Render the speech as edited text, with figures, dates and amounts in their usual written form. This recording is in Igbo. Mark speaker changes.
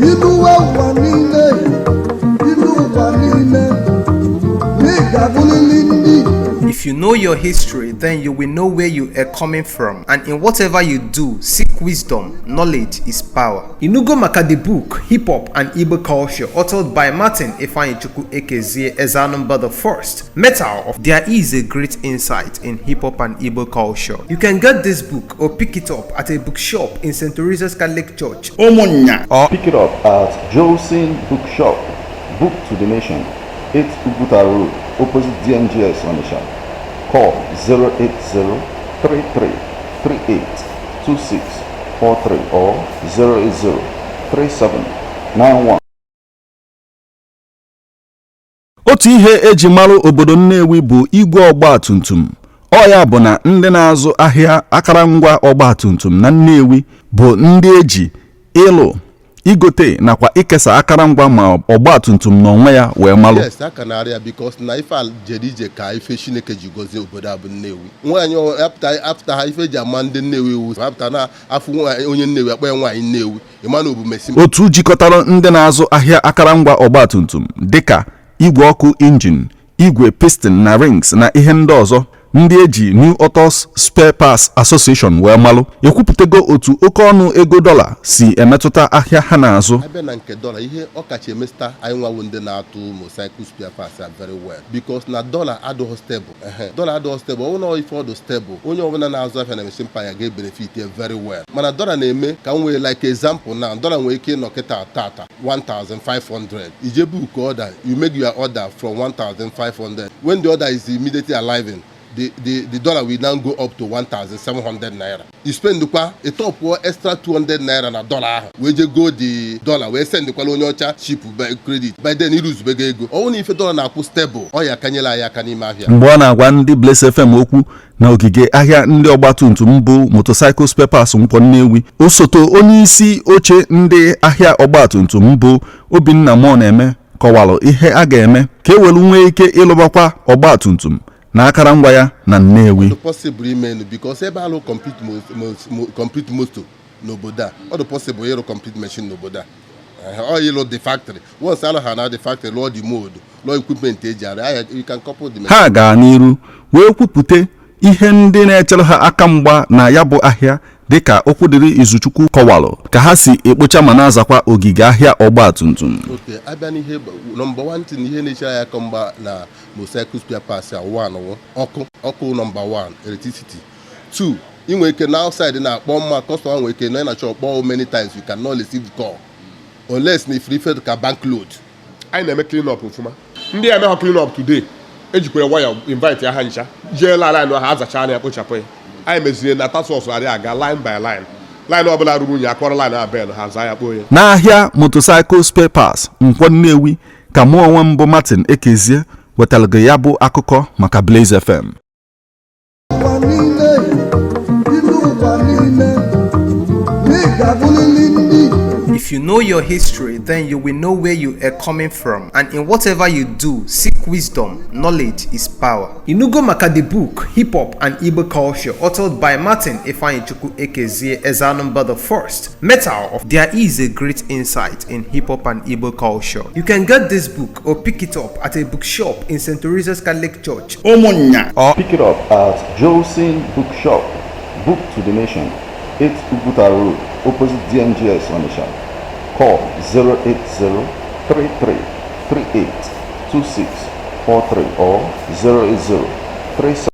Speaker 1: Iluwe ụwa niile, ilu ụwa niile, ị ga-abụrịrị ndị.
Speaker 2: If you know your history, then you will know where you are coming from. And in whatever you do, seek wisdom. Knowledge is power. Inugo Maka the book, Hip Hop and Igbo Culture, authored by Martin Ifeanyichukwu Ekezie Ezanumba the First. Metal of There is a great insight in hip hop and Igbo culture. You can get this book or pick it up at a bookshop in St. Teresa's Catholic Church
Speaker 3: Ụmụnnya.
Speaker 2: Or
Speaker 4: Pick it up at Jolson Bookshop, Book to the Nation, 8 Uguta Road, opposite DMGS Onitsha. Call 080 33 38 26 43 or 080 37 91.
Speaker 3: Otu ihe eji marụ obodo Nnewi bụ igwe ọgbatumtum. Ọ ya bụ na ndị na-azụ ahịa akụrụngwa ọgbatumtum na Nnewi bụ ndị eji ịlụ, igote nakwa ikesa akụrụngwa ma ọgbatumtum n'onwe ya wee malụ.
Speaker 5: Yes, a ka na-arịa ya because na ife a jere ije ka ife Chineke ji gozie obodo a bụ Nnewi. Nwaanyị apụta ha, ife eji ama ndị Nnewi iwu apụta na afụ nwaanyị onye Nnewi, akpọ ya nwaanyị Nnewi, ịma na obu mesi.
Speaker 3: Otu jikọtara ndị na-azụ ahịa akụrụngwa ọgbatumtum dịka igwe ọkụ injin, igwe piston na rings na ihe ndị ọzọ, ndị eji New Autos Spare Parts Association wee malụ, ekwupụtago otu oke ọnụ ego dọla si emetụta ahịa ha na-azụ.
Speaker 5: Abịa na nke dọla, ihe ọ kacha emesịta anyị nwawo ndị na-atụ motorcycle spare parts a very well because na dọla adịghị stable. Ehe, dọla adịghị stable. Ọ bụrụ na ife ọdụ stable, onye ọbụla na-azụ ahịa na machine pa ya ga-ebenefit ya very well. Mana dọla na-eme ka m nwee like example na dọla nwere ike ịnọ kịta tata 1500. Ije book order, you make your order from 1500. When the order is immediately arriving, the dollar will now go up to 1700 naira. You spend kwa ịtọpụọ extra 200 naira na dollar ahụ wee je go the dollar wee sendkwala onye ọcha ship by credit. By then iruzubego ego. Ọ bụrụ na ife dollar na-akwụ stable, ọ ya akanyela anyị aka n'ime ahịa.
Speaker 3: Mgbe ọ na-agwa ndị Blaze FM okwu na ogige ahịa ndị ọgbatumtum bụ Motorcycle Spare Parts Nkwọ Nnewi, osote onye isi oche ndị ahịa ọgbatumtum bụ Obinna Mọ na-eme kọwalụ ihe a ga-eme ka e welu nwee ike ịlụbakwa ọgbatumtum na akụrụngwa ya na Nnewi.
Speaker 5: Ọ dị possible imenu because ebe alụ complete moto n'obodo a, ọ dị possible ịrụ complete machine n'obodo a. Ọ ịlụ the factory. Once alụ ha na the factory, lụọ the mold, lụọ equipment eji arụ ahịa, you can couple the
Speaker 3: Ha gaa n'iru wee kwupụta ihe ndị na-echere ha aka mgba na ya bụ ahịa, dịka Okwudịrị Izuchukwu kọwalụ ka ha si ekpocha ma na-azakwa ogige ahịa ọgbatumtum.
Speaker 5: Ok, abịa n'ihe number one thing, ihe na-echere anyị aka mgba na motorcycle spare parts a, one wụ ọkụ. Ọkụ number one, electricity. Two, ị nwere ike na outside na-akpọ mma, customer nwere ike na na-achọ kpọọ many times, you cannot receive call unless na ifiri ife ka bank load.
Speaker 6: Anyị na-eme clean up ọfụma. Ndị a emeghọ clean up today, ejikwere waya invite ha ncha jee la line ha azacha anya kpochapụ ya. Anyị meziri na task adị aga line by line. Line ọbụla ruru unyi, akọrọ line a bel ha zaa ya, kpoo ya.
Speaker 3: N'ahịa Motorcycle Spare Parts Nkwọ Nnewi ka mụ onwe m bụ Martin Ekezie wetara gị ya bụ akụkọ maka Blaze FM.
Speaker 1: Ụwa niile, ilu ụwa niile, ị ga-abụrịrị ndị.
Speaker 2: If you know your history, then you will know where you are coming from. And in whatever you do, seek wisdom. Knowledge is power. Inugo Maka the book, Hip Hop and Igbo Culture, authored by Martin Ifeanyichukwu Ekezie Ezanumba the First. Metal of There is a great insight in hip hop and Igbo culture. You can get this book or pick it up at a bookshop in St. Teresa's Catholic Church
Speaker 3: Ụmụnnya.
Speaker 2: Or
Speaker 4: Pick it up at Jolson Bookshop, Book to the Nation, 8 Uguta Road, opposite DMGS Onitsha. Call 080 33 38 26 43 or 080 37.